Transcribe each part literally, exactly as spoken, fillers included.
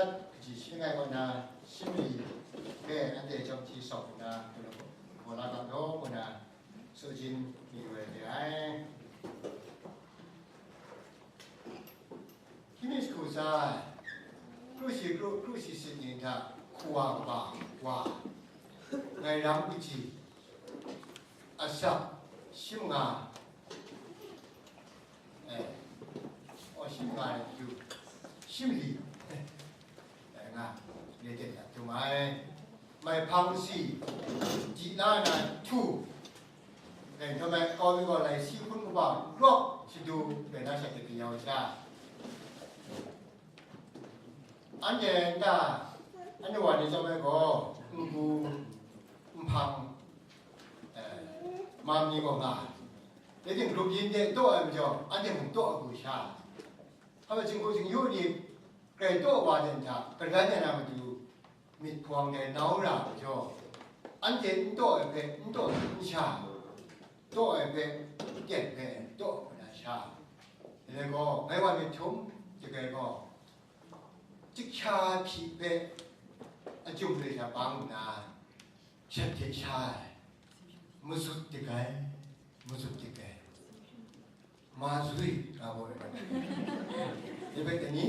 Kaji shi langai kaw na, shimli hpe anhte chyawm hti sawk nna, gaw la ga law ngu na, tsun chyu mi wai de ai. Hkying mi jahku tsa, kru shi kru, kru shi sit ni hta hku wa kaba wa, ngai ram kaji, asak, shim nga, eh, oh, shim nga ai matu, shim li, eh, nga, le ten ya tum ai. Mai hpang si, di la na htu, dai hkawm ai kau mi gaw lai si hpun kaba rawk shadu, dai na sha hte kayau sha. Anhte nta, anhte wa ni chyawm ai gaw, ngu, nhpang, eh, mam ni gaw nga ai. Dai ting grup yin de taw ai majaw, anhte mung taw ai hku sha. Hpa jinghku jingyu ni grai taw wa de nta, garan ai na matu, myit hpawng dai nau ra ai majaw, anhte n taw ai hpe n taw n sha, taw ai hpe n ten hpe taw na sha. Dai gaw, ngai wa myit htum, dai gaw, Chyik sha hpyi hpe a chyum re sha bang nna, shat hte sha ai, mazut dik ai, mazut dik ai, ma zui, nga gaw, dai bai kani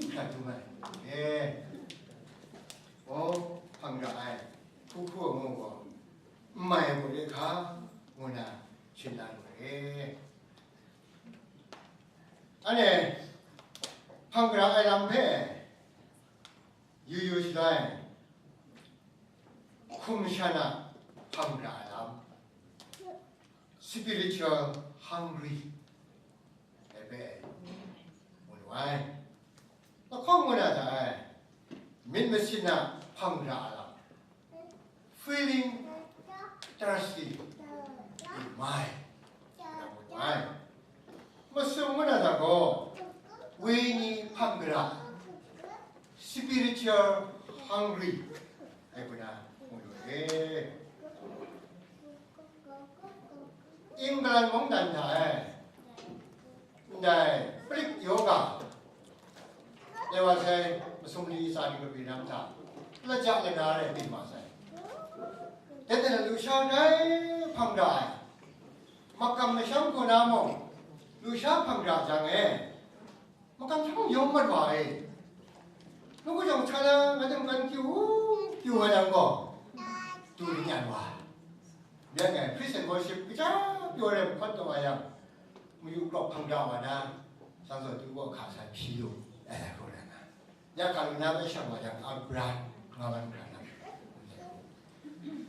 hkra dum ai, e, o, hpang ra ai, hku hku a mu gaw, n mai ai gaw re hka, ngu na, shim na lu ai. Anhte hpang gara ai lam hpe yu yu shaloi, hkum shan a hpang gara ai lam, spiritual hungry, ai hpe mu lu ai. Lahkawng ngu na hta e, myit masin a hpang gara ai lam, feeling thirsty in mind, ngu ai. Masum ngu na hta gaw, wenyi hpang gara, spiritual hungry, ai hku na mu lu ai. England mungdan hta e, ndai Plague yoga, dai wa sai, masum li tsa ni kabi lam hta, laja lana rai byin ma sai. Dai hte na lusha ndai hpang da ai, makam masham hku na mung, lusha hpang da jang e, makam hta mung yawng mat wa e. Ngu jang hta na, ngai hte makan kyu, kyu wa yang gaw, du ning yan wa. Nya ngai, praise and worship kaja pyaw ai mahkawn taw wa yang, mayu krawk hpang da wa na, Sang Zaw Tu gaw hka sa hpyi lu, eh, gaw na nga. Ya hka lu na bai shang wa yang, a bran, nga wan bran na.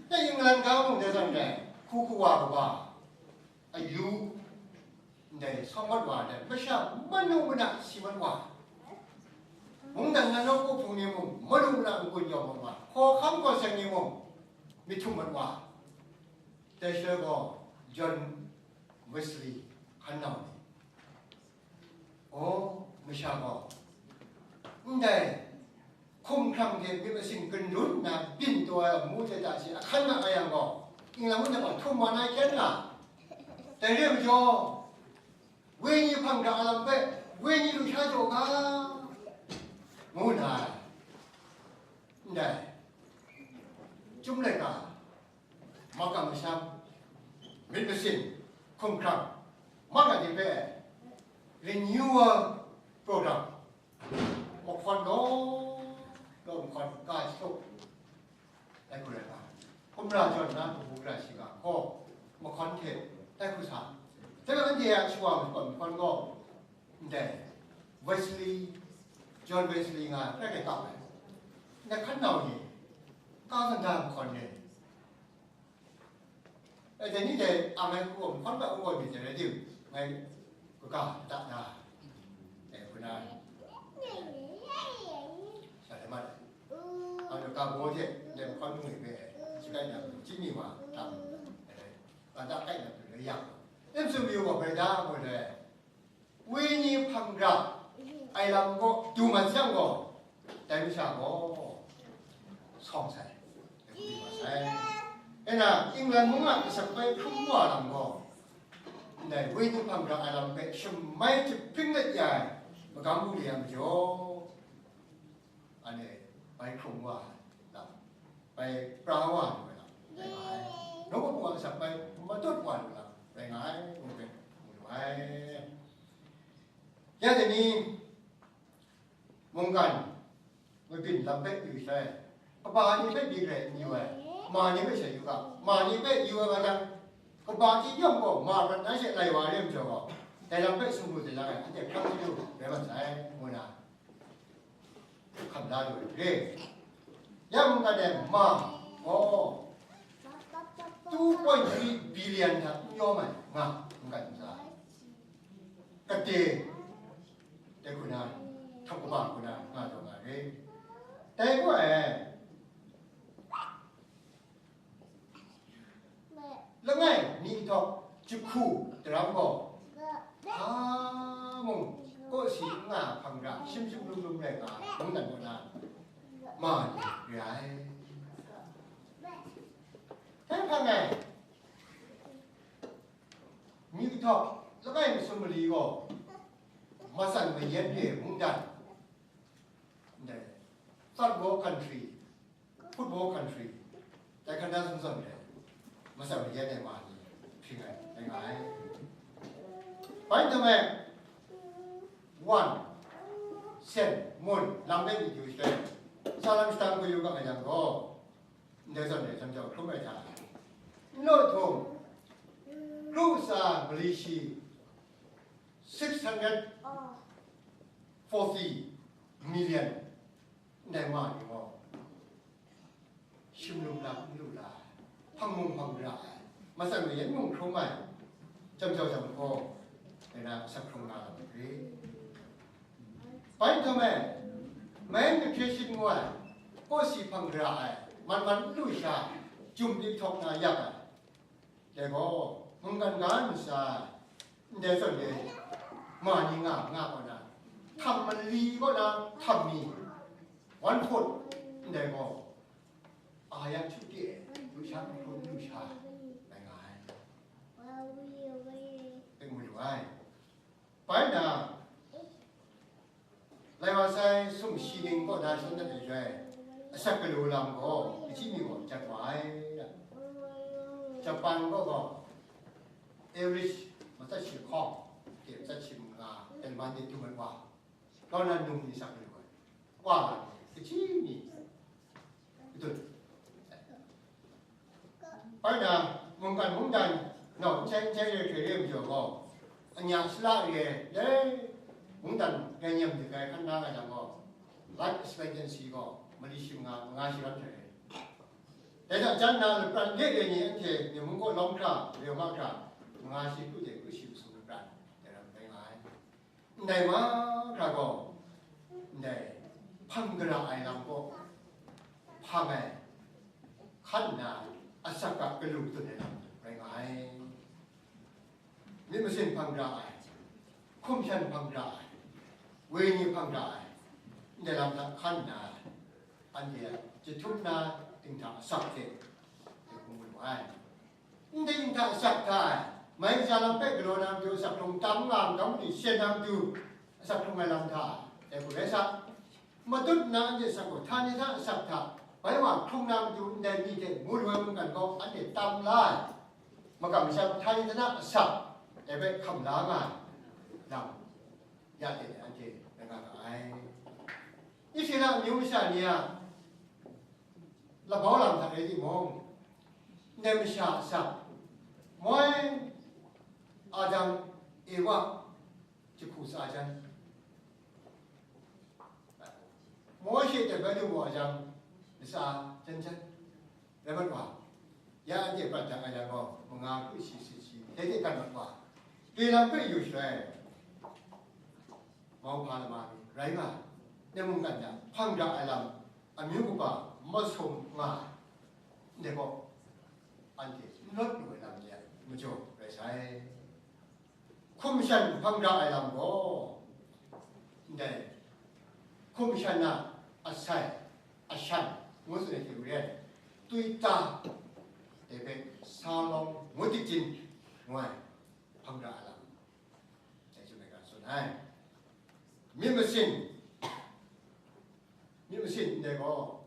Dai England ga mung dai zawn dai, hku hku wa kaba, ayu, ndai sawng mat wa dai, masha manu mana si mat wa, mungdan na nawku hpung ni mung, manu mana n-gun yawng mat wa, hkawhkam hkaw seng ni mung, myit htum mat wa, dai shaloi gaw John Wesley hkan nau ni, o, masha gaw, ndai hkumhkrang hte myit masin gun run nna byin taw ai amu hte ta shi ahkan nga nga yang gaw, England mungdan gaw htum wa na hkyen nga, dai re ai majaw, wenyi hpang da a lam hpe, wenyi lusha jaw ga, ngu nna ai. Ndai, Chyum laika, makam masham, myit masin, hkumhkrang, manga de hpe renewal program, mahkawn law, law mahkawn, ga shatup, dai hku rai nga, hkum ra jawn na, kabu gara shiga hkaw, mahkawn hte dai hku sa, dai anhte a shawa mahkawn, mahkawn gaw, ndai Wesley, John Wesley nga hkrai hkrai kap ai. Ndai hkan nau ni, ka ganda mahkawn ni, e, dai ni dai ang ai hku gaw mahkawn hpe n gaw myit dai rai tim, ngai kaga da na, e, hku na, sha lai mat ai. Anhte ga baw hte ndai mahkawn mung e hpe, shagai na, chyi mi wa, tam, e, ganda kai na, hpe lai yang, M C W gaw bai da, ngu ai. Wenyi hpang gara ai lam kaw du mat yang gaw, dai masha gaw sawng sai, dai hku mat sai. E na, England mung a asak bai hkrum wa lam gaw, ndai wenyi hpang gara ai lam hpe shamai jahpring let ya ai magam bungli a majaw, Bai hkrung wa ai lam, bai pra wa lu ai lam rai nga ai. Nawku hpung a asak bai matut wa lu lam rai nga ai, ngu hpe mu lu ai. Ya dai ni, mungkan mabyin lam hpe yu shaloi, kaba ni hpe byin rai n yu ai, ma ni hpe sha yu ga, ma ni hpe yu ai ga, kaba ti yawng gaw ma prat na she lai wa re majaw gaw, dai lam hpe sumru dai la ai, anhte hkrak chyeju rai mat sai, ngu na hkam la lu ai re. Ya mungkan e ma gaw two point three billion hta n yawm ai nga, mungkan ntsa kade, dai hku na, hkap kaba hku na nga taw nga re. Dai gaw e, langai mi htawk jahku daram gaw, hpa mung kawsi n nga hpang ra, shim shim lum lum rai nga, mungdan kaw na ma ni re ai. Dai hpang e, mi htawk langai masum mali gaw, matsan mayan re mungdan, ndai, third world country, football country, dai hkra zawn zawn re, matsan mayan ai ma ni hpring ai, rai nga ai. Bai htum e, wan, sen, mun, lam hpe myit yu shaloi, sa lam shadang hku yu ga nga yang gaw, ndai zawn e hkam jau hkrum ai hta, n law htung, kru tsa mali shi six hundred forty million ndai ma ni gaw, shim lum lam n lu la ai, hpang mung hpang ra ai, matsan mayan mung hkrum ai, jam jau jam hkaw, dai na asak hkrung nga lam re. Bai htum e, mayan kahkye shin ngu ai, kawsi hpang ra ai, man man n lu sha, jum di htawk na yak ai, dai gaw, mungkan ga ntsa, ndai zawn e, ma ni nga nga kaw na, htam mali kaw na, htam mi, one fourth, ndai gaw, a ya htu de, lu sha, lu sha, rai nga ai. Rai mu lu ai. Bai na, lai wa sai sumshi ning kaw na shandat ai joi, asak galu lam gaw, kaji mi gaw jat wa ai. Japan kaw gaw, average matsat shi hkawng, de matsat shi manga, ten man de tu mat wa, kaw na num ni asak galu ai. Wa, kaji mi, dun. Bai na, mungkan mungdan, nau, n htai n htai re hkre re majaw gaw, anya sala re, dai, mungdan rai nyam dik ai hkan na nga jang gaw, life expectancy gaw, mali shi manga, manga shi ram hte re. Dai hta jan na, lapran de re ni anhte, ni mung kaw lawm hkra, re ma hkra, manga shi kru de kru shi masum lapran, dai ram rai nga ai. Ndai mahkra gaw, ndai hpang gara ai lam gaw, hpang ai, hkan nna asak a galu dun ai lam rai nga ai. Myit masin hpang gara ai, hkum shan hpang gara ai, wenyi hpang gara ai, ndai lam hta hkan nna, anhte a jahtum na dinghta asak hte, hkum gun mu ai. Ndai dinghta asak hta e, mai ja lam hpe galaw na matu asak hkrung tam nga ai, dawng ni syen na matu asak hkrung ai lam hta e, hku rai sa. Matut nna anhte asak gaw, htani hta asak hta, bai wa hkrung na matu ndai mi hte mu lu ai mungkan gaw anhte tam la ai, makam masham htani hta na asak, dai hpe hkam la nga ai lam, ya de anhte rai nga ga ai. Israela amyu masha ni a labau lam hta rai timung, ndai masha asak, moi, Adam, Ewa, jahku tsa jan, Mawshe hte bai lu wa jang, latsa jan jan, rai mat wa, ya anhte prat jang ai lam gaw, manga kru shi sit shi, dai hte gat mat wa, re lam hpe yu shaloi, mauhpa lama ni rai nga, ndai mungkan hta hpang da ai lam, amyu kaba masum nga ai, ndai gaw, anhte n lawt lu ai lam ni a majaw rai sai. Hkum shan hpang da ai lam gaw, ndai hkum shan a asai, ashan, ngu tsun ai hte maren, twi ta, dai hpe sa lawng ngut dik jin, ngu ai hpang da ai lam, dai chyum ai ga tsun ai. Myit masin, myit masin ndai gaw,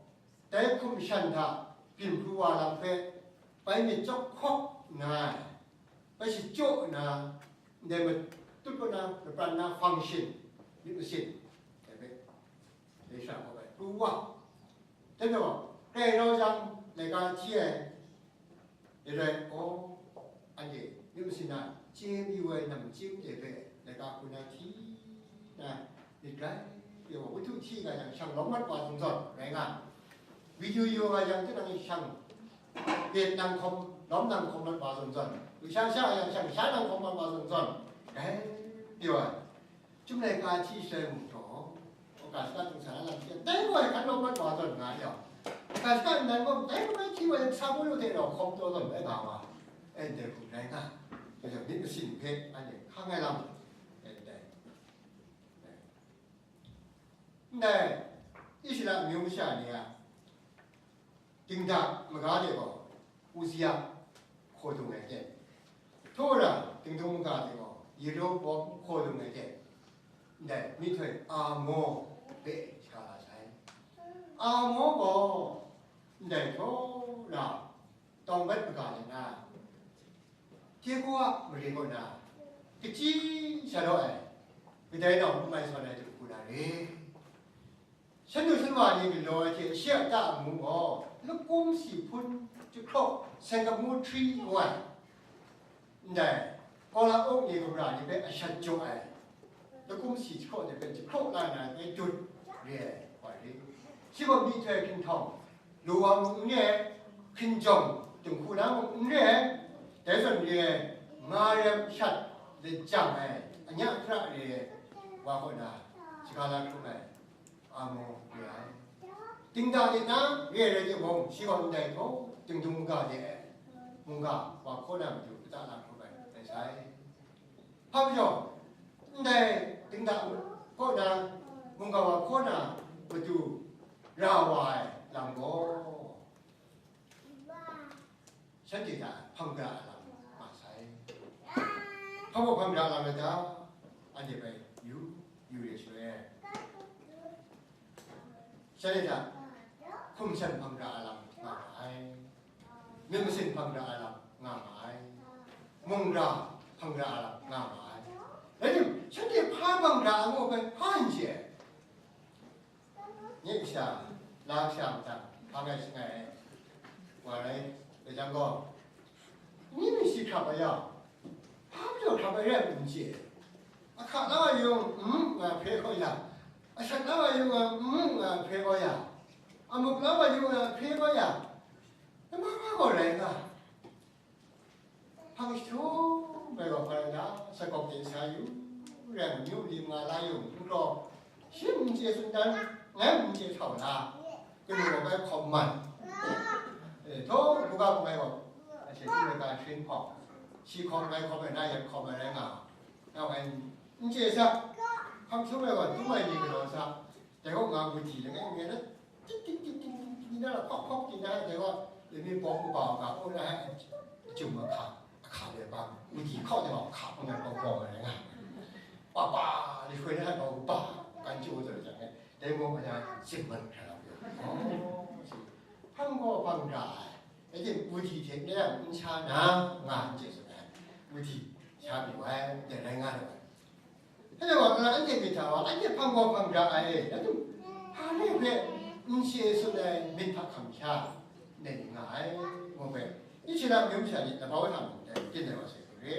Dai hkum shan hta byin pru wa lam hpe bai myit chyawk hkawk nna, bai shachyaw nna, ndai matut kaw na, lapran na function, myit masin, dai hpe, dai shara hkawk ai pru wa. Dai gaw, grai rau jang, laika hti ai, Dai rai, aw, anhte myit masin a chye mayu ai namchying de hpe laika hku na hti na myit grai pyi wa, wunhtu hti nga yang shang lawm mat wa zawn zawn rai nga, video yu nga yang tinang shang bit nang hkawm, lawm nang hkawm mat wa zawn zawn, sha sha yang shang sha nang hkawm mat wa zawn zawn, grai pyi wa. Chyum laika hti shaloi mung taw, ga shaka htingsan a lam hte, dai gaw hkan lawm mat wa zawn nga yang, ga shaka nnan gaw dai gaw bai hti wa yang, sa gaw lu hte rau hkawm taw zawn bai nga wa, e, ndai hku rai nga, gaw myit masin hpe anhte hkang ai lam, e, ndai, ndai, Israela amyu masha ni a dingda maga de gaw Uzia hkaw dung ai hte, Tora dingdung maga de gaw Yeroboam hkaw dung ai hte, ndai myihtoi Amo hpe shaga la sai. Amo gaw ndai Tora tawng bat maga de na, Tekoa mare kaw na, kachyi sha law ai, kadai nau n mai sawn ai dinghku na re. Shandu shanwa ni galaw ai hte shi a ta amu gaw, lakum si hpun jahkraw, seng gamu hkri ngu ai, ndai, Kawla awng ni gumra ni hpe a shat jaw ai, lakum si jahkraw de hpe jahkraw la na ai dut re ai wa ri. Shi gaw myihtoi hkinhtawng, lu wa mung n re ai, hkinjawng dinghku na mung n re ai, dai zawn re ai, nga rem shat lajang ai, anya hkra re ai wa kaw na shaga la hkrum ai, Amo re ai. Dingda de na re ai rai timung, shi gaw ndai htaw dingdung maga de ai, mungga wa hkaw na matu kata la hkrum ai rai sai. Hpa majaw, ndai dingda kaw na, mungga wa hkaw na matu ra wa ai lam gaw, shanhte hta hpang gara ai lam nga sai. Hpa gaw hpang gara ai lam rai ta? Anhte bai yu, yu re shaloi, shanhte hta hkum shan hpang gara ai lam nga ma ai. Myit masin hpang gara ai lam nga ma ai. Mungga hpang gara ai lam nga ma ai. Rai tim, shanhte hpa hpang gara ai ngu hpe hpa n chye ai. Nye kasha, la kasha mahtang hpang ai shangai ai wa rai, rai jang gaw, ni mi si hkrap ai yang, hpa majaw hkrap ai rai n chye. A hka la wa yung, mm, nga hpe kau ya, a shat la wa yung, mm, nga hpe kau ya, a muk la wa yung, nga hpe kau ya, na ma ma gaw rai nga. Hpang jahtum bai gaw hpa rai na, sakawp de sa yu, rai myu lim nga la yu, n kraw, shi n chye tsun dan, ngai n chye htau na, kanu gaw bai hkawm man. E, htaw, buga hpung ai gaw, a hte hpung ai ga hkrin hkawm, shi hkawm ai hkawm ai na, yat hkawm ai rai nga, ngai n chye sa, hpang jahtum bai gaw, dum ai ni galaw sa, dai gaw nga gudi langai ngai na, ting ting ting ting ting ting na, hkawk hkawk ting na, dai gaw, lami bawng kaba u ga, u na, achyum ahka, ahka de bang, gudi hkaw de bang, hka hpung ai bawng bawng ai nga, pa pa, li hkoi na, bawng kaba, kan chyu zaw jang, dai mung ma na, zingman hkra la, oh, hpang gaw hpang ra ai, rai tim, gudi hte na n sha na, nga n chye tsun ai, gudi sha pyi wa ai, dai rai nga lu ai. Dai wa, anhte myit hta wa, anhte hpang gaw hpang gara ai, rai tim, hpa rai hpe n chye tsun ai myit hta hkam sha, ndai ni nga ai, ngu hpe, Israela myu masha ni labau hta mung dai, byin ai wa sai hku re.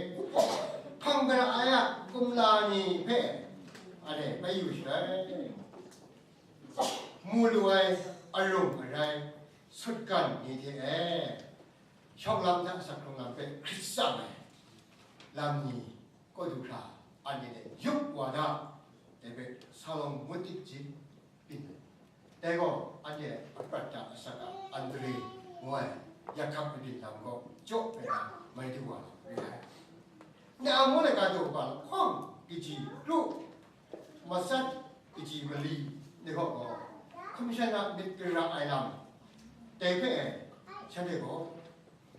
Hpang gara ai a kumla ni hpe, anhte bai yu shaloi, mu lu ai arung arai, sutgan ni hte e, shawng lam hta asak hkrung lam hpe hkrit tsang ai lam ni, kawt du hkra, anhte hte yup wa da, dai hpe Salawng Mut Tik Jin byin ai. Dai gaw, anhte a prat hta asak a Andre ngu ai, yakhap mabyin lam gaw jaw ai na, mai du wa lam re ai. Ndai Amo laika daw kaba lahkawng, kaji, kru, matsat, kaji, mali, ni gaw gaw, hkum shan a myit gara ai lam, dai hpe e, shanhte gaw,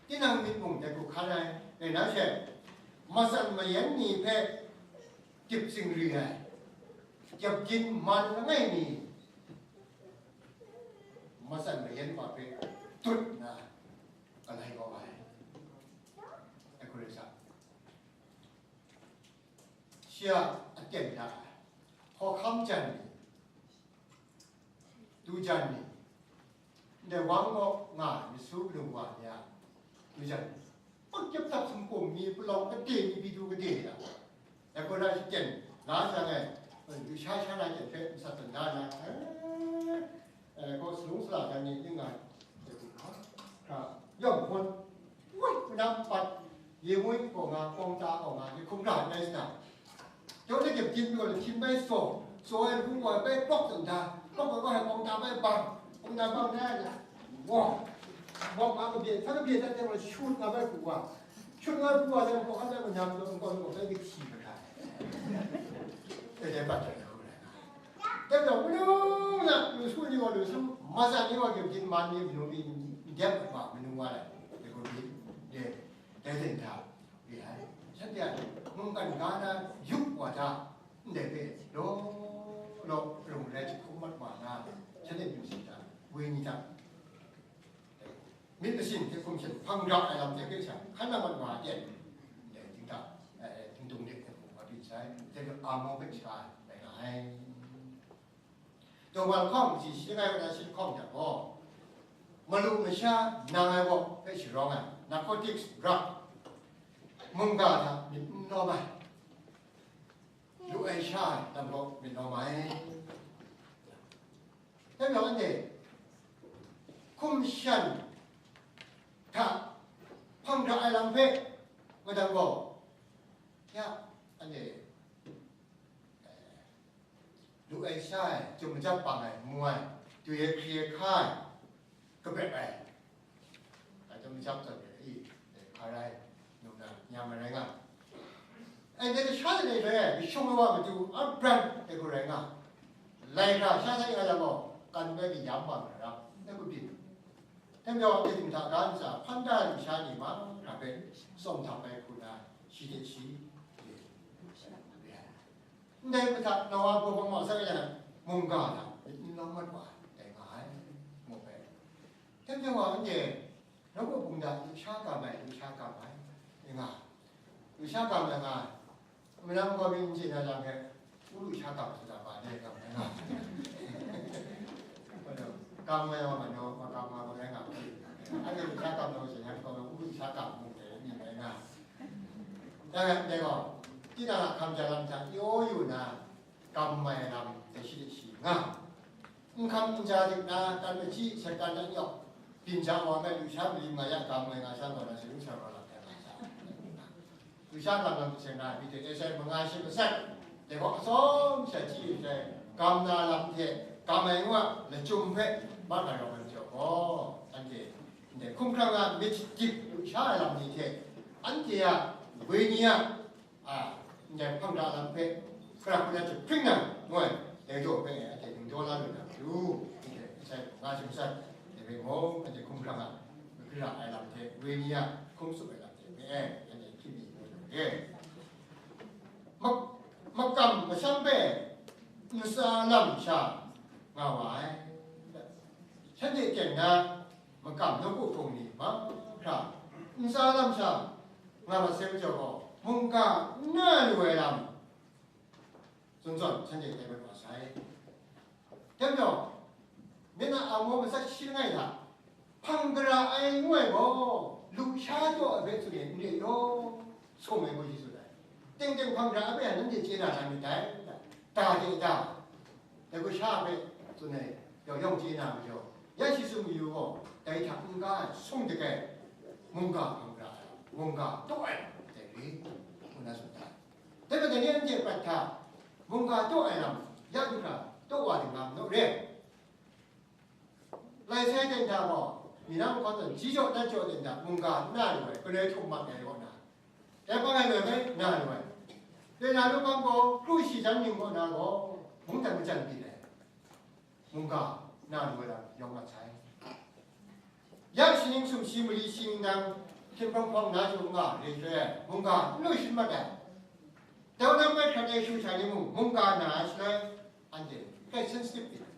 tinang myit mung dai hku hkan ai, rai na she, matsan mayan ni hpe gyip zingri ai, gyep gyin man langai mi, matsan mayan Ya, aten hta, hkawhkam jan ni, du jan ni, ndai wang gaw nga ai, myit su manu wa ni a du jan ni, pak kyep tap sumkum mi, palawng kade mi, bi du kade ya, dai gaw na shaten la jang e, lusha sha na ten hpe masat tawn da na, eh, eh, gaw salung sala jan ni ning nga, hkra, yawng hpun, wai, manam pat, ye mui gaw nga, kawng ta gaw nga, ni hkum hkra ndai sa na, Dawda kyep tim pyaw ai htim bai saw, saw ai hpung gaw bai pawk tsun da, pawk ai gaw hai kawng ta bai bang, kawng ta bang da ai, wawk, wawk ma kabyen, sa kabyen dat de wa shut nga bai hku wa, shut nga hku wa de, kawk hkan bai manyam taw, nkau nkau bai kahti mat ai. E de bat ai hku rai nga. Dai gaw, manu na, lu su ni gaw lu su, masa ni gaw kyep tim man ni, manu mi, ndem ma, manu wa lai, de gaw mi, de, de den hta. Re ai, shanhte a mungkan ga na yup wa hta, ndai hpe law law rung rai jahkum mat wa na, shanhte myu sin hta, wenyi hta, myit masin hte hkum shan hpang ra ai lam hte hkrai sha, hkan nang mat wa ai ten, ndai ting hta, eh, dingdung de hte hkum wa byin sai, dai hpe amo hpe sha ai rai nga ai. Dawng wa lahkawng kaji shi langai wa na shi lahkawng hta gaw, malu masha nang ai gaw hpe sharawng ai, narcotics, drug, mungga hta myit n lawm ai, lu ai sha ai lam gaw myit lawm ai. Dai majaw anhte hkum shan hta hpang hkra ai lam hpe madang gaw, ya, anhte lu ai sha ai, jum majap bang ai, mu ai, dwi ai, hkri ai, hka ai, kabet ai, a jum majap tawn ai, i, hka rai, nu na, nyam ai rai nga. Ai, dai sha de dai, kashung ai wa matu, a bran, dai hku rai nga. Lai hkra sha sai nga yang gaw, kan bai kayam wa nga ra, dai hku byin. Dai majaw, dai ting hta ga ntsa, hpan da ai lusha ni mahkra hpe tsawm hta bai hku na, shi hte shi, Ndai hpe hta, Noa baw hpang wa sai yang, mungga hta myit n lawm mat wa ai, dai nga ai, ngu ai. Dai majaw wa anhte, nawku hpung da, lusha kam ai, lusha kam ai, dai nga ai. Lusha kam ai nga ai. Minam gaw myit n chye na lam hpe, u lusha kam su da, ba de kam ai nga ai. Kam ai wa ma naw, ma kam nga, ma rai nga ai. Anhte lusha kam na wa she, yan gaw u lusha kam mu de, myit rai nga ai. Dai, dai gaw, tinang a hkam ja lam hta, yaw yu na, kam ai lam hte shi hte shi nga, n hkam n ja dik na, kan machyi, sat kan na n yawk, byin ja wa ai, lusha malim nga ya, kam ai nga sha gaw na, sharin sha wa lam hte nga sha. Lusha kam lam hte seng na, Piter e sai manga shi masat, dai gaw atsawm sha hti yu sai, kam na lam hte, kam ai ngu a lachyum hpe, mahkra rawng ai majaw gaw, anhte ndai hkumhkrang a myit dip lusha ai lam ni hte, anhte a wenyi a, a, ndai hpang da lam hpe, hkra hkra jahpring na, ngu ai, dai jaw hpe, anhte dingdaw la lu na matu, anhte asai nga shi masat, dai hpe mung, anhte hkumhkrang a, gara ai lam hte, wenyi a hkum tsup ai lam hte, mung e, anhte hpyi mi ngu lu re. Ma-, makam masham hpe, ntsa lam sha nga wa ai. Shanhte ten na, makam nawku hpung ni mahkra, ntsa lam sha nga mat sai majaw gaw, mungga n na lu ai lam, zawn zawn shanhte tai mat wa sai. Dai majaw, myit na amo masat shi langai hta, hpang gara ai ngu ai gaw, lusha taw ai hpe tsun e, n re law, sum ai gaw shi tsun ai. Teng teng hpang gara ai hpe nanhte chye na ra myit dai, da de da. Dai gaw sha hpe tsun ai, yawng yawng chye na majaw, ya shi tsun mayu gaw, dai hta n-ga ai sung dik ai, mungga hpang gara ai, mungga taw ai lam dai re, ngu na tsun da ai. Dai majaw, dai ni anhte prat hta, mungga taw ai lam, ya du hkra, taw wa dinglam naw re. Lai sai ten hta gaw, mi na mahkaw tawn, ji jaw nat jaw ten hta, mungga n na lu ai, galoi htum mat ai kaw na, dai hpang ai loi bai na lu ai. Dai na lu hpang gaw, kru shi jan ning kaw na gaw, mungdan majan byin ai, mungga na lu ai lam yawng mat sai. Ya shi ning sumshi mali shi ning dang, hkying hpawng hpawng na jaw nga re shaloi, mungga n lu shin mat ai. Dau na bai hkrat ai shu sha ni mung, mungga na ai shaloi, anhte hkrai sensitive byin ai.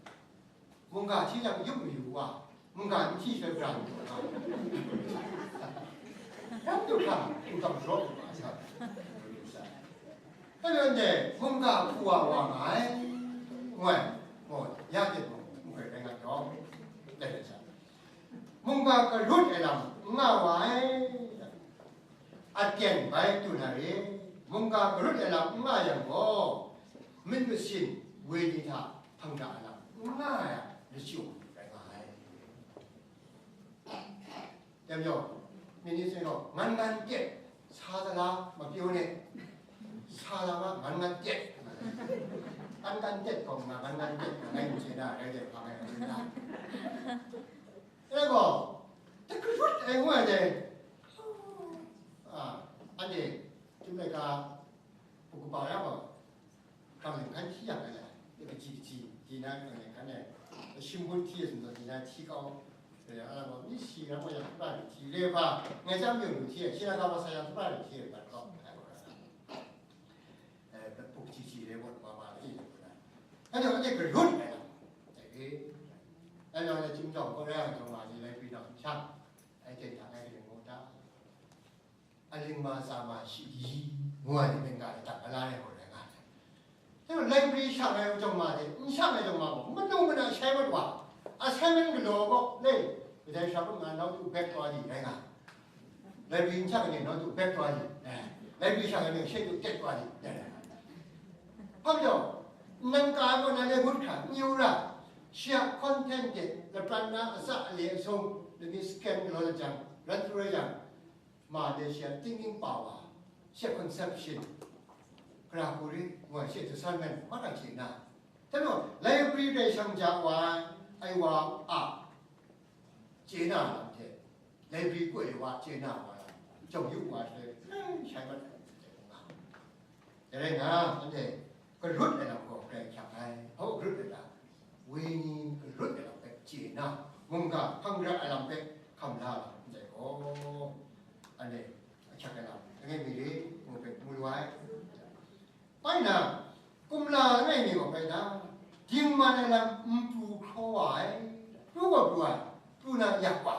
Mungga hti jang yup mayu wa, mungga n hti shaloi bra mayu wa, rap du hkra, hkungkam sharawt lu wa sa, Dai majaw, mungga hpu wa wa nga ai, ngu ai, ngu, ya hte mung, n goi rai nga jawng, dai rai sa. Mungga garut ai lam n nga wa ai, aten bai du na re, mungga garut ai lam n nga yang gaw, myit masin, wenyi hta hpang da ai lam n nga ai a lachyum rai nga ai. Dai majaw, myit ni seng gaw, ngan ngan tet, sa sa la, ma pyaw ne, sa la ma, ngan ngan tet, ngan ngan tet gaw, nga ngan ngan tet, nga ngai n chye na, rai de, hpa ngai n chye na. Rai gaw, dai garut ai ngu ai dai. A, anhte, chyum laika, hpu kaba ya gaw, hkrang len hkan hti yang ai, kaji kaji, di na hkrang len hkan e, shimbun hti e, sumdaw di na hti kau, e, a, gaw, mi si rang wa yang, hkra lu hti re hpa, ngai chyam yawng lu hti e, shi na ga wa sa yang, hkra lu hti e, bat gaw, ai gaw, e, bat puk ji ji re, wat ma ma, e, e, anhte, anhte garut ai lam, e, e, anhte, anhte chyum jawng, gaw rai yang jawng ma ni, lai pyi na hkum shang, ai ten hta ngai hte mu ta. Aling ma tsa ma shi i, ngu ai ni mungga ni dang ala ai gaw rai nga ai. Dai majaw, library shang ai jawng ma hte, n shang ai jawng ma gaw, manu mana shai mat wa, assignment galaw gaw, le, kadai sha kun nga, nau tu bek taw di, rai nga. Library n shang ai ni, nau tu bek taw di, eh, library shang ai ni, shai tu tet taw di, rai nga. Hpa majaw, nang ka ai gaw, nang le ngut hkra, n yu ra, shi a content de, lapran na, atsa ale asung, lani scan galaw jang, ran tu rai jang, ma de shi a thinking power, shi a conception, gara hku ri, ngu ai shi a discernment, mat na chye na. Dai majaw, library dai shang ja wa ai wa a chye na lam hte, library koi wa chye na wa lam, jawng yu wa shaloi, eh, shai mat ai, dai rai nga, anhte, garut ai lam gaw grai hkyang ai. Hpa garut ai lam, wenyi garut ai lam hpe chye nna, mungga hpang ra ai lam hpe hkam la ai lam ndai gaw, anhte ahkyak ai lam langai mi re, ngu hpe mu lu ai. Bai na, kumla langai mi gaw bai na, dingman ai lam n pru hkraw wa ai, pru gaw pru ai, pru na yak wa,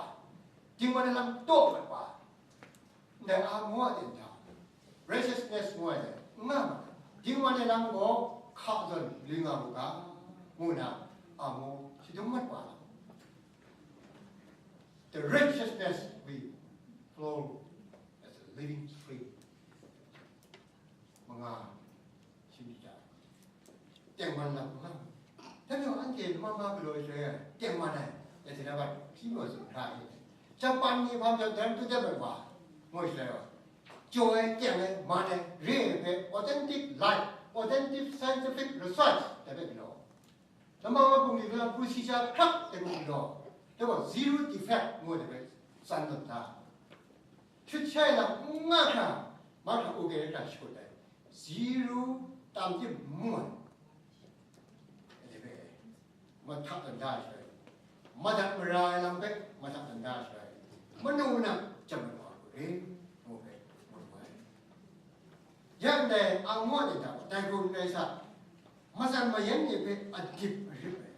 dingman ai lam taw mat wa, ndai a ngu a ten hta, righteousness ngu ai dai, n nga ma ai, dingman ai lam gaw hka zawn lu nga mu ga, ngu na, a ngu shadum mat wa ai. The righteousness we flow as a living stream. Manga, shingdi ja. Tengman lam nga. Dai majaw anhte lama ma galaw ai shaloi, tengman ai, dai hte na bat, hpyi maw tsun hkra ni, Japan ni hpa majaw, dai tu dat mat wa, ngu shaloi wa, jaw ai, teng ai, man ai, re ai hpe authentic life, authentic scientific research, dai hpe galaw. Lama ma bungli hpe procedure hkrak dai hpe galaw, dai gaw zero defect ngu ai dai hpe tsan tawn da. Shut shai lam n nga hkra, mahkra u gare hkra shut ai, zero tam tim n mu ai. Dai hpe mahtak tawn da ai shaloi, madat mara ai lam hpe mahtak tawn da ai shaloi, manu na jam ai wa hku re, ngu hpe ngut wa ai. Yang dai angwa ni hta dai hku n rai sa, matsan mayan ni hpe adip arip ai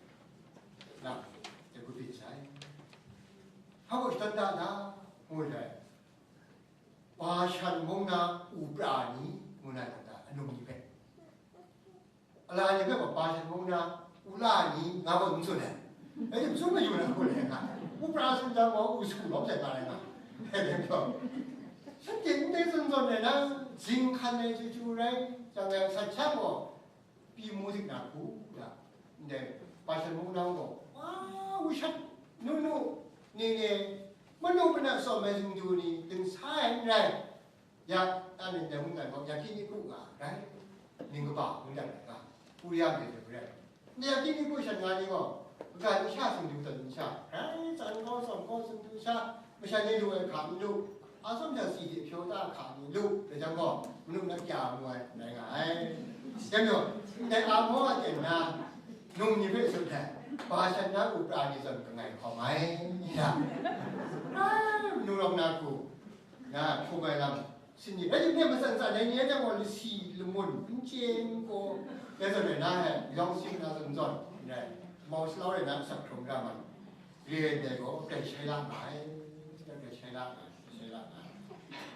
lam dai hku byin sai. Hpa gaw shadawn da na, ngu ai, Bashan mung na upra ni, ngu na, anung ni hpe. Ala ni hpe gaw Bashan mung na ula ni nga gaw n tsun ai. Anhte n tsun mayu na hku rai nga, upra tsun jang gaw, u su lawm sai nga rai nga. Shanhte ndai zawn zawn rai na, zing hkan ai chyu chyu rai, jang rai, sat sha gaw, pyi mu dik na hku, ya, ndai Bashan mung na gaw, wa, u shat, nu nu, ni ni, manu mana tsawm ai zingdu ni, ginsa ai n rai. Ya, anhte ndai mungdan gaw, ya hkying mi hku nga rai, ning kaba mungdan rai nga, Uria myit de rai. Ndai ya hkying mi hku shan nga ni gaw, kaga ni sha zingdu tawn ni sha, rai tsan gaw, tsawm gaw, zingdu sha, masha ni lu ai hka n lu, a tsawm sha si hte hpyaw ta hka ni lu, dai jang gaw, manu na kya mu ai, rai nga ai. Dai majaw, ndai a maw a ten na, num ni hpe tsun ai, Bashan na upra ni zawn kangai hkawm ai, ya. Rai, manu rawng na hku, na hkrum ai lam, Sini, rai timung, matsan tsan ai ni rai jang gaw, lasi lamun, n chye n gaw, rai zawn rai na, he, yawng si na zawn zawn, rai, mau salau rai na, asak hkrum ra man, re ai ndai gaw, grai shai la nga ai, grai shai la nga ai, shai la nga ai.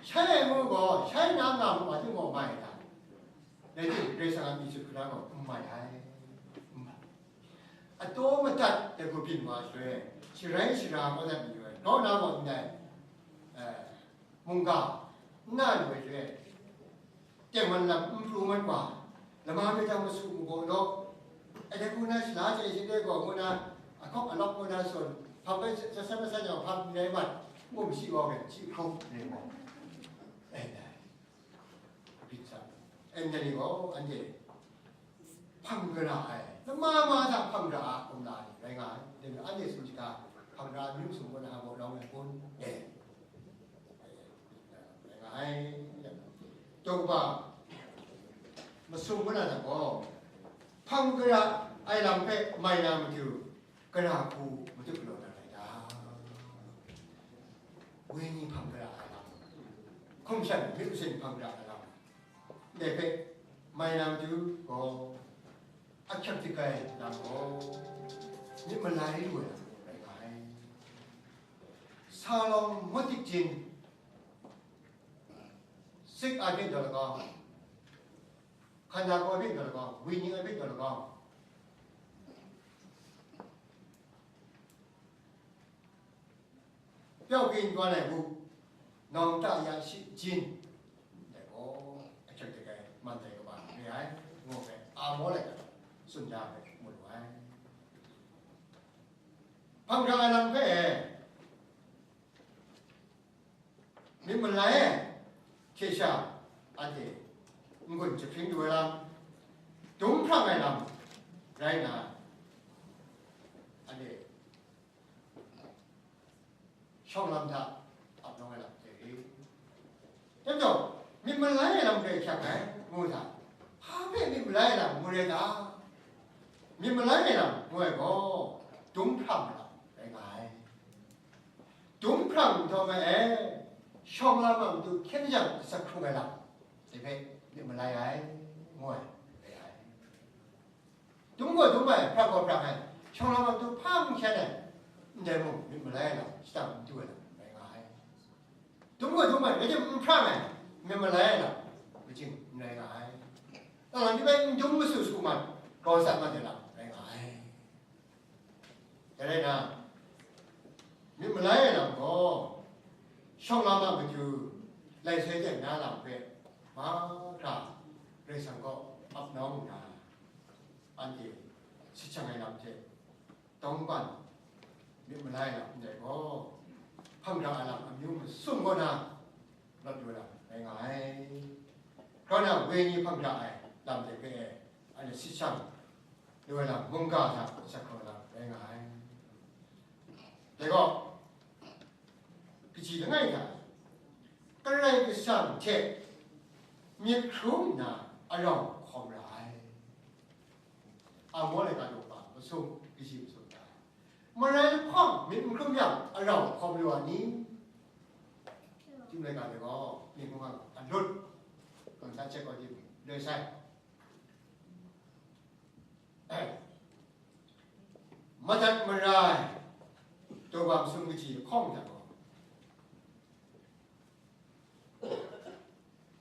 Shai ai mu gaw, shai na nga mu wa, ting gaw, mai na. Dai hte Karai Kasang a myit sut hkra gaw n mai ai, n mai. Ataw madat dai hku byin wa shaloi, sharai shara kau dat mayu ai, grau na gaw ndai, eh, mungga n na lu ai shaloi, tengman lam n pru mat wa, lama myit hta masu mabaw law, ai dai hku na shala chye shanhte gaw ngu na, ahkawk alawk ngu na tsun, hpang bai sa sa masan yang hpang n rai mat, n gum shi gaw hpe shi hkrum rai gaw, eh, dai. Bit sa. Anhte ni gaw, anhte hpang gara ai, lama ma hta hpang gara a kumla ni rai nga ai. Dai majaw anhte tsun shaga, hpang gara amyu sum gaw na gaw rawng ai kun? E. Rai nga ai. Daw kaba masum gaw na gaw, hpang gara ai lam hpe mai na matu, gara hku matut galaw na rai ta? Wenyi hpang gara ai lam, hkum shan myit masin hpang gara ai lam, ndai hpe mai na matu gaw, ahkyak dik ai lam gaw, myit malai lu ai lam rai nga ai. Sa lawng ngut dik jin, sik ai hpe taw lagaw, hkan na kaw ai hpe taw lagaw, wenyi ai hpe taw lagaw, pyawk kyin kau ai bu, nawng ta ya shi jin, dai gaw, ahkyak dik ai man dai kaba re ai, ngu hpe, Amo laika tsun da hpe mu lu ai. Hpang gara ai lam hpe, myit malai ai hte sha, anhte n-gun jahpring lu ai lam, dum hprang ai lam rai nna, anhte shawng lam hta ap nawng ai lam hte ri. Dai majaw, myit malai ai lam grai hkyak ai, ngu hta, hpa hpe myit malai ai lam ngu rai ta? Myit malai ai lam ngu ai gaw, dum hprang ai lam rai nga ai. Dum hprang nhtawm ai e, shawng lam a matu hkyen jang asak hkrung ai lam, dai hpe myit malai ai, ngu ai, rai ai. Dum gaw dum ai, hprang gaw hprang ai, shawng lam a matu hpa n hkyen ai, ndai mung myit malai ai lam, shadang n du ai lam rai nga ai. Dum gaw dum ai, rai timung n hprang ai, myit malai ai lam, kaji n rai nga ai. Lang lang ni bai n dum masu su mat, grau sat mat ai lam rai nga ai. Dai rai nna, myit malai ai lam gaw, shawng lam a matu, lai sai teng na lam hpe mahkra Karai Kasang kaw ap nawng nna, anhte sahkyang ai lam hte dawng ban myit malai ai lam ndai gaw, hpang gara ai lam amyu masum kaw na, lawt lu ai lam rai nga ai. Grau na, wenyi hpang gara ai lam de hpe, anhte sahkyang lu ai lam, mungga hta asak hkrung ai lam rai nga ai. Dai gaw, kaji langai hta, Karai Kasang hte myit hkrum nna arau hkawm ra ai. Amo laika daw kaba masum, kaji masum ta? Marai lahkawng myit n hkrum yang, arau hkawm lu ai ni? Chyum laika de gaw, myit hkrum yang, alut, kawmsa chyet kau di, loi sai. Madat mara ai daw kaba masum kaji lahkawng hta gaw,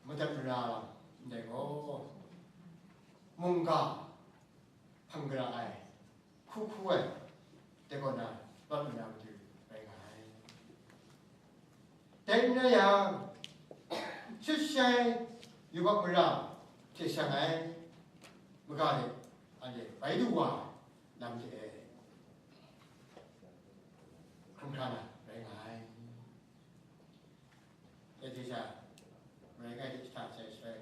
madat mara lam ndai gaw, mungga hpang gara ai, hku hku ai, dai kaw na, lawt lu na matu rai nga ai. Dai n rai yang, shut shai yubak mara hte shang ai maga de, anhte bai du wa ai lam hte e, hkrum hkra na rai nga ai. Dai hte sha, marai ngai hte jahta sai shaloi,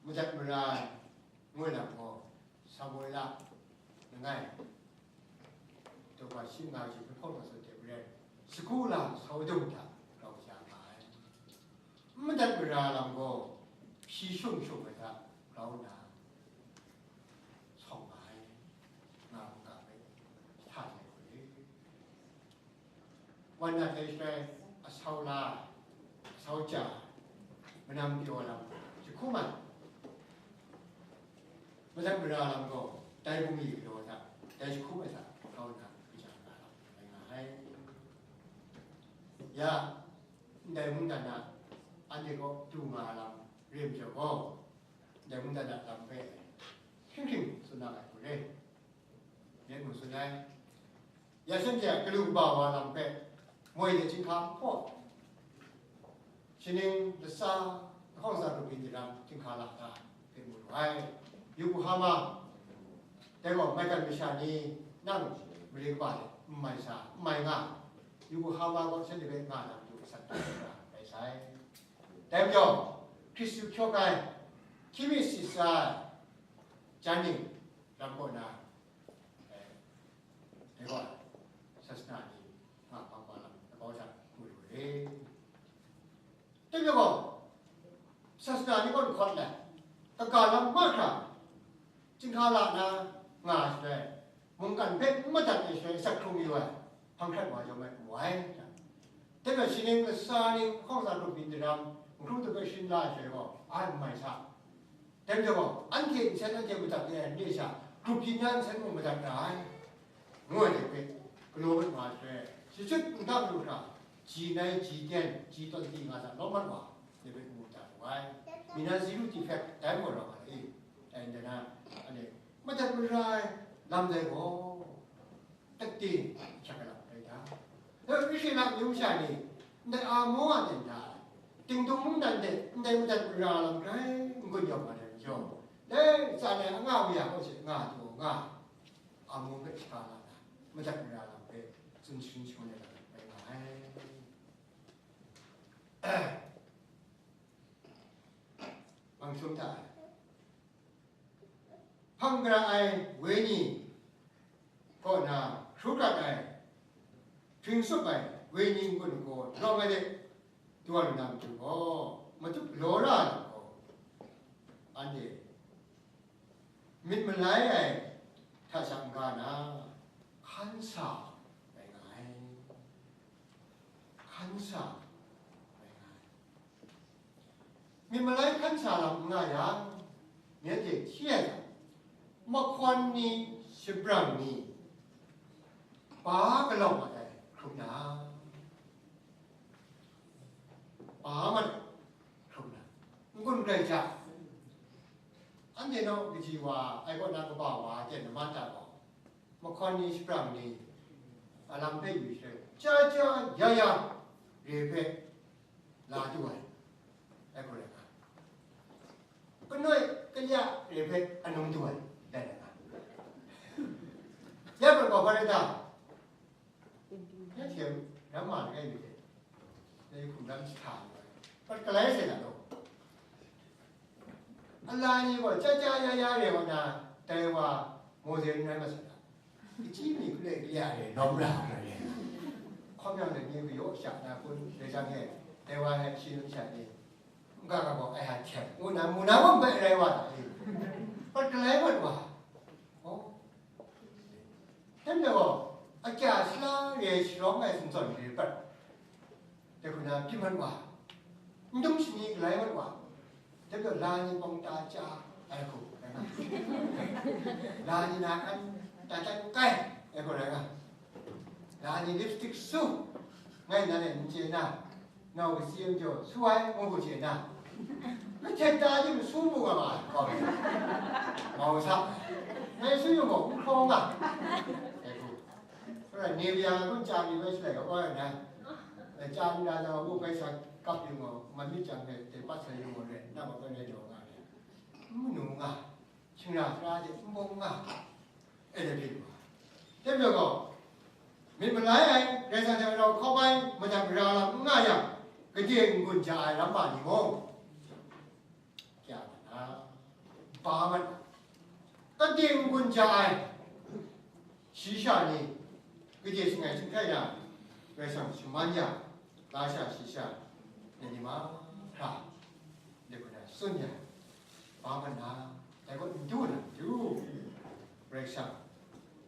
madat mara ai ngu ai lam gaw, Samuela langai, daw kaba shi nga shi hpe hpawt wa sat de maren, sagu lam sau dung hta grau ja nga ai. N madat mara lam gaw, hpyi shung shung ai hta grau nna, sawng nga ai, nga mungga hpe jahta sai hku e. Wan na hte shaloi asau la, asau ja, manam pyaw lam jahku mat, madat mara lam gaw, dai bungli galaw hta, dai jahku mat hta kau nna kaja nga lam rai nga ai. Ya, ndai mungdan na anhte kaw du nga lam re majaw gaw, Dai mungdan a lam hpe hkring hkring tsun na ai hku re. Myit mu tsun ai. Ya shanhte a galu kaba wa lam hpe moi de chyinghka hpaw, shaning lasa, lahkawng sa grup byin daram chyinghka la ta hpe mu lu ai. Yokohama, dai gaw maigan masha ni nang mare kaba de n mai sa, n mai nga, Yokohama gaw shanhte hpe nga na matu asak hkra rai sai. Dai majaw, Hkristu hkyawk ai, hkying mi sisa ai, jan ning lam kaw na, eh, dai gaw, sasana ni nga hpang wa lam, labau hta mu lu re. Dai majaw gaw, sasana ni kaw n hkawt ai, kaga lam mahkra, chyinghka la na nga ai shaloi, mungkan hpe n madat ai shaloi asak hkrung yu ai, hpang hkrat wa yawng ai mu ai. Dai gaw, shaning lasa ning, lahkawng sa grup byin daram, n hkrum htup hpe sharin la ai shaloi gaw, ai n mai sa. Dai majaw gaw, anhte nsen anhte madat re ai n re sha, grup byin na nsen mung madat ra ai, ngu ai hte hpe, galaw mat wa ai shaloi, shachyut n dang lu hkra, ji nai, ji ten, ji twenty nga sa lawm mat wa, dai hpe mu dat wu ai. Mi nan si lu ti hpe, dai maw rawng ai e, dai nta na, anhte madat mara ai lam dai gaw, tak ti, shaka lam rai ta. Dai Israela amyu masha ni, ndai Amor a ten hta, Tingtung mungdan de ndai madat mara lam grai n gun yawng nga ai majaw, dai tsan ai anga wuya kaw she nga taw nga, Amor hpe shaka la na, madat mara lam hpe tsun sharin shangun ai lam rai nga ai. Bang sum hta ai. Hpang gara ai wenyi kaw na hkru gat ai, hpring tsup ai wenyi n-gun gaw lawm ai de, du wa lu na matu gaw, matup law ra ai lam gaw, anhte myit malai ai hta shang n ga na, hkan sa rai nga ai. Hkan sa rai nga ai. Myit malai hkan sa lam n nga yang, myit hte hti ai lam, mahkawn ni, shabrang ni, ba galaw mat ai hkrum na, ba mat ai hkrum na, n-gun grai hta, anhte naw kaji wa ai kaw na kaba wa ten na man ta gaw, mahkawn ni, shabrang ni, a lam hpe yu shaloi, ja ja ya ya re hpe la du ai, ai hku rai nga, kanoi kalya re hpe anung du ai, dai rai nga. Ya gaw, gaw hpa rai ta? Ya hte ram ma langai mi hte, dai hkum lam jahta lu ai, pat galai sai na law, ala ni gaw ja ja ya ya re wa na, dai wa Mawze n rai ma sai na, kachyi mi hkule kalya re, nawm ra hkra re, hkawm yang let ni gayaw sha na kun dai jang e, dai wa e shi nu sha ni, n ga ga gaw ai hta htem ngu na, mu na gaw bai rai wa ta e, pat galai mat wa. Oh. Dai majaw gaw, akya sala re sharawng ai sintsawn re pat, dai hku na byin mat wa, n dum shani galai mat wa, dai majaw la ni pawng ta ja ai hku rai nga, la ni na kan ta tat kai ai hku rai nga, la ni lipstick su, ngai nan e n chye na, nau kasi majaw su ai, ngu hku chye na, kahtet ta di masu mu nga ma ai, kau ai, mau sa, ngai su yu gaw, n hkraw nga ai hku. Alright, Nivea kun chya ni bai shalai kau ai na, chya ni na, nang a wu bai sa kap yu gaw, man myit jang hpe dai pat sai yu gaw, rai nna gaw bai rai jaw nga ai, n manu nga, shingra sara hte n bawng nga, e na byin wa. Dai majaw gaw, myit malai ai, Karai Kasang hte rau hkawm ai, madat mara lam n nga yang, gade n-gun ja ai ram ma ni mung, kya na, ba mat, gade n-gun ja ai, shi sha ni, gade shangai chyinghkai na, Karai Kasang shaman yang, lasha shayi sha, na ni mahkra, dai hku na tsun yang, ba mat na, dai gaw n du na, du, Karai Kasang,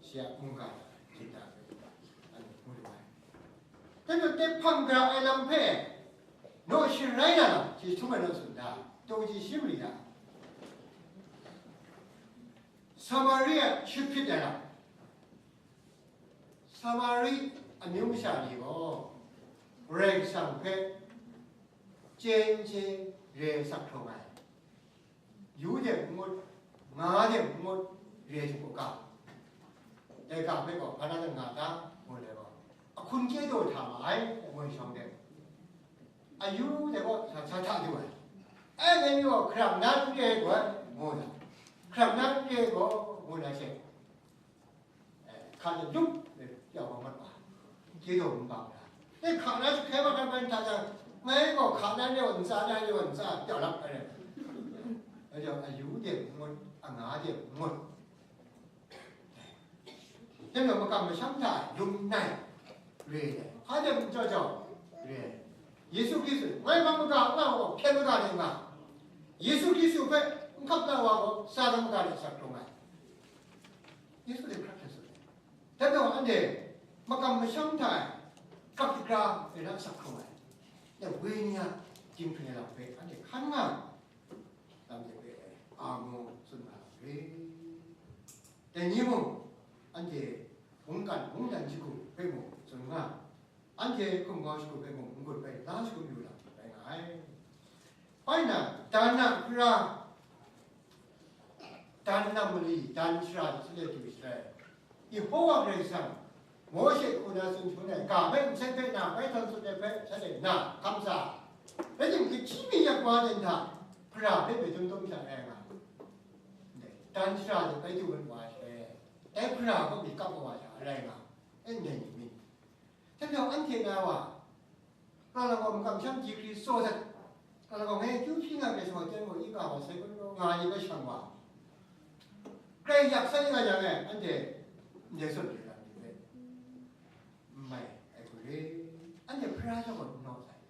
shi a mungga hta, hkyen hta, anhte mu lu ai. Dai majaw, dai hpang gara ai lam hpe, naw sharai na lam, shi htum ai naw tsun da, taw kaji shi mali da, Samari a shut hpyit ai lam, Samari amyu masha ni gaw, Karai Kasang hpe chyen chye re sak hkrawng ai, Yu de n ngut, nga de n ngut, re ai hku ga. Dai ga hpe gaw, hpa na nga ta, ngu ai gaw, ahkun chye daw hta ma ai, ngu ai shawng de, ayu de gaw sa, sa hta du ai. E, dai ni gaw hkarang na n re ai gaw, ngu na, hkarang na n re ai gaw, ngu na she, e, hka de dup, e, ya wa mat wa, chye daw n bang na. E, hka na shi hkai wa hkai bai hta jang, ngai gaw hka na re wa n tsa, na re wa n tsa, ya lap ai. Ayu de n ngut, anga de n ngut. Dai gaw makam masham hta lum nai re ai, hpa de n jaw jaw re ai. Yesu Hkristu, ngai hpang maga nga wa, hpyen maga de nga. Yesu Hkristu hpe n hkap na wa gaw, Satan maga de sak hkrung ai. Yesu de hkrat hkrat tsun ai. Dai gaw anhte makam masham hta e, hkap hkra e na sak hkrung ai. Dai wenyi a dinghpring ai lam hpe anhte hkan nga, lam de hpe ai, a mu tsun nga lam re. Dai ni mung, anhte mungkan mungdan shagu hpe mung tsun nga, anhte hkum kau shagu hpe mung n-gun hpe la shagu yu lam rai nga ai. Bai na, dan na hkra, dan na mali, dan shara de sale du ai. Yehova Karai Kasang, Mawshe hku na tsun shangun ai ga hpe nsen hpe na bai htan tsun ai hpe shanhte na hkam sa, rai timung, kachyi mi yak wa ten hta, hpara hpe myi dum dum sha rai nga, dan shara de bai du mat wa she, dai hpara kaw mi kap wa sha rai nga, ndai ni myit. Hte anhte na wa, Kalang gaw makam sham ji hkri tsaw dat, kalang gaw ngai kyu hpyi nga ai shanhte gaw, i ga wa sai kun nga ai ni bai shang wa, grai yak sai nga yang e, anhte ndai sut re lam ni hpe n mai ai hku re, anhte hpara jaw gaw n naw sai.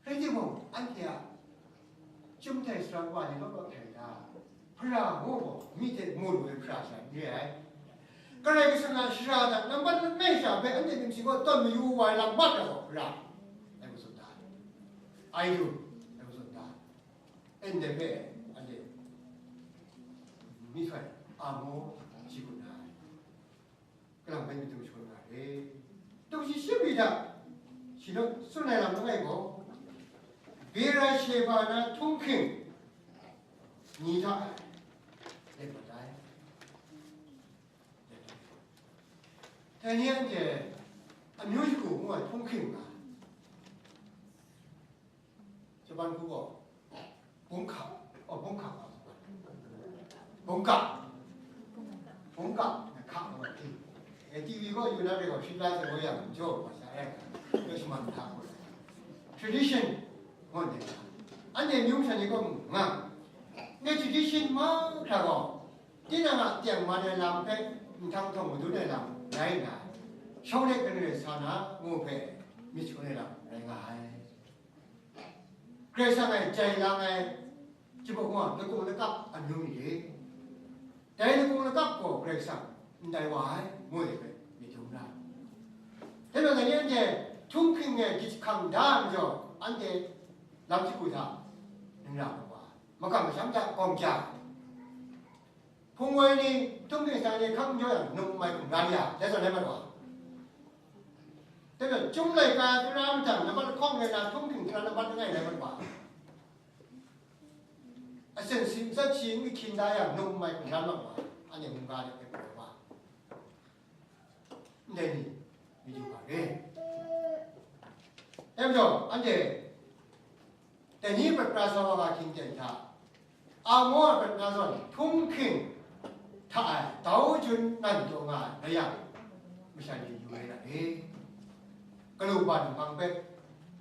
Rai timung, anhte a Chyum hte sara wa ni law law hkrai da, hpara ngu gaw, myi hte mu lu ai hpara sha n re ai. Karai Kasang a shara hta nambat langai sha hpe anhte myit masin gaw tawn mayu wa ai lam mat ai gaw hpara, ai hku tsun da ai. Ai du, ai hku tsun da ai. Ndai hpe anhte myihtoi a mu shi gun ai. Kalang bai myit dum shangun nga re. Tuk shi shim mi hta, shi naw tsun ai lam langai gaw, Bera-sheba na htunghking ni hta e, len mat ai. Dai ni anhte amyu shagu ngu ai htunghking nga, Japan hku gaw, bungka, oh, bungka, bungka, bungka, hka, eh, T V gaw yu na re gaw, shit la se gaw yang, jaw, ma sha, eh, gaw shaman hta gaw, tradition, ngu ai, anhte amyu masha ni gaw nga, ngai tradition mahkra gaw, tinang a tengman ai lam hpe, nhtang htawng madun ai lam rai nna, shawng de kanu de sa na, ngu hpe, myit shangun ai lam rai nga ai. Karai Kasang e jai lang ai, chyum wa, lakung lakap amyu mi re. Dai lakung lakap gaw Karai Kasang n tai wa ai, ngu ai hpe myit dum ra. Dai majaw, dai ni anhte htunghking e gyit hkang da ai majaw, anhte lam shagu hta n ra ai wa, makam masham hta gawng ja, hpung woi ni, htunghking sa ni hkang n jaw yang, num n mai hkum ran ya, dai zawn rai mat wa. Dai majaw, Chyum laika tara mahtang nambat lahkawng rai na, htunghking tara nambat langai rai mat wa. Asen si, nsat shi, n ahkyin da yang, num n mai hkum ran mat wa. Anhte mungga de hpe poi wa. Ndai ni, myit yu ga re. Dai majaw, anhte, dai ni prat pra sa wa ga hkying ten hta, Amoa prat na zawn htunghking hta e dau jun nan taw nga ai rai yang, masha ni yu rai na re. Galu ban hpang hpe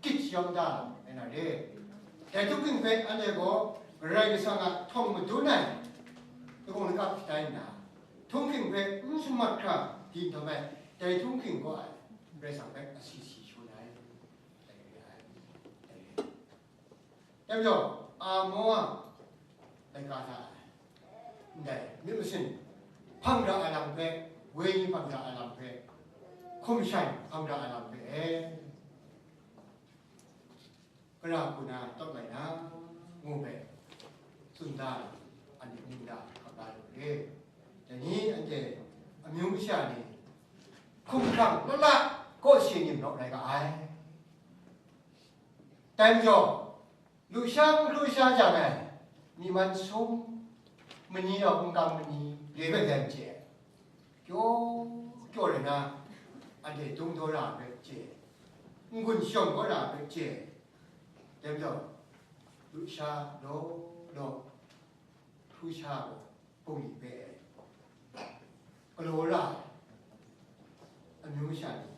gyit shayawng da ai na re. Dai htunghking hpe anhte gaw Karai Kasang a htawng madun ai lakung lakap shatai nna, htunghking hpe n shamat hkra di nhtawm e, dai htunghking kaw ai Karai Kasang hpe asi si shangun ai. Dai re ai. Dai re. Dai majaw, Amoa laika hta e, ndai myit masin hpang ra ai lam hpe, wenyi hpang ra ai lam hpe, hkum shai hpang ra ai lam hpe e, gara hku na tawt lai na, ngu hpe tsun da ai, anhte ning da hkap la lu re. Dai ni anhte amyu masha ni hkum hkrang lala kaw shi nim naw rai ga ai. Dai majaw, lusha n hkru sha jang e, Myi man sum, mani yawng n kam mani, re bai dan chye, kyaw kyaw rai na, anhte dungdaw ra ai hpe chye, n-gun shawng kau ra ai hpe chye, dai majaw, lusha law law, hpru sha gaw, bungli hpe galaw ra ai amyu masha ni,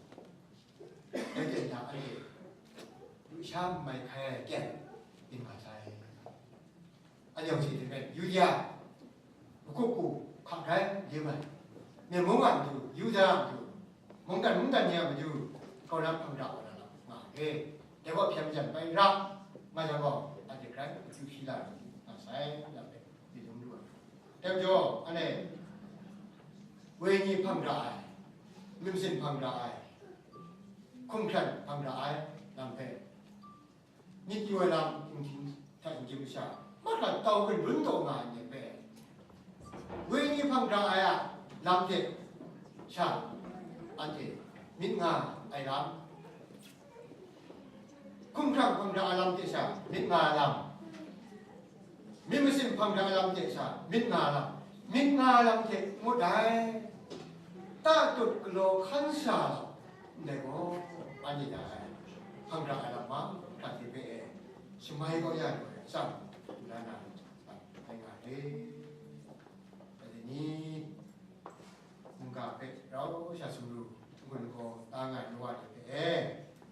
dai ten hta anhte lusha n mai hkai ai kyen byin nga sai. Anhte hte hte maren, Yuda, Hkupu, Hkagrai, Leman, Myen mung a matu, Yuda a matu, mungdan mungdan ni a matu, kau na hpang da wa na lam nga ai. Dai gaw hpyen majan bai ra nga jang gaw, anhte grai akyu shi la nga sai, lam hpe myit dum lu ai. Dai majaw, anhte wenyi hpang da ai, myit masin hpang da ai, hkumhkran hpang da ai lam hpe, myit yu ai lam, inghtin hta inghtin masha, mahkra tau gun lun taw nga ai ni hpe, wenyi hpang da ai a lam hte sha, anhte myit nga ai lam, hkumhkrang hpang da ai lam hte sha myit nga ai lam, myit masin hpang da ai lam hte sha myit nga ai lam, myit nga ai lam hte ngut ai, tatut galaw hkan sa lam, ndai gaw, anhte da ai hpang da ai lam mahkra hte hpe e shamai kau ya lu ai atsam, na na, ngai nga re. Dai ni, mungga hpe rau sha sumru n-gun lagaw ta nga ai nu wa ni hpe e,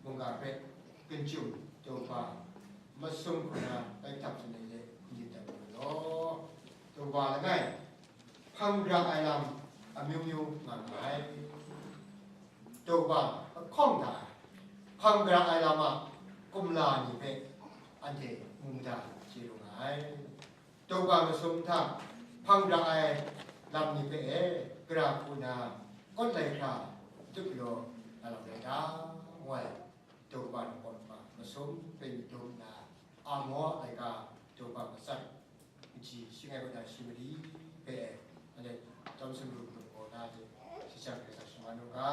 mungga hpe ginjum, daw ba, masum hku na bai htap hte e n-yin dat yu law. Daw ba langai, hpang ra ai lam amyu myu nga nga ai. Daw ba ahkawng hta hpang ra ai lam a kumla ni hpe anhte mu mada chye lu nga ai. Daw ba masum hta hpang ra ai lam ni hpe e, gara hku na kawt lai hkra dut galaw na lam rai ta? Ngu ai. Daw ba ningpawt ma masum hpe myit dum nna, Amo laika daw ba matsat, kaji shangai kaw na shi mali hpe, anhte chyawm sumru hpung gaw na hte shajang rai sa shaman u ga.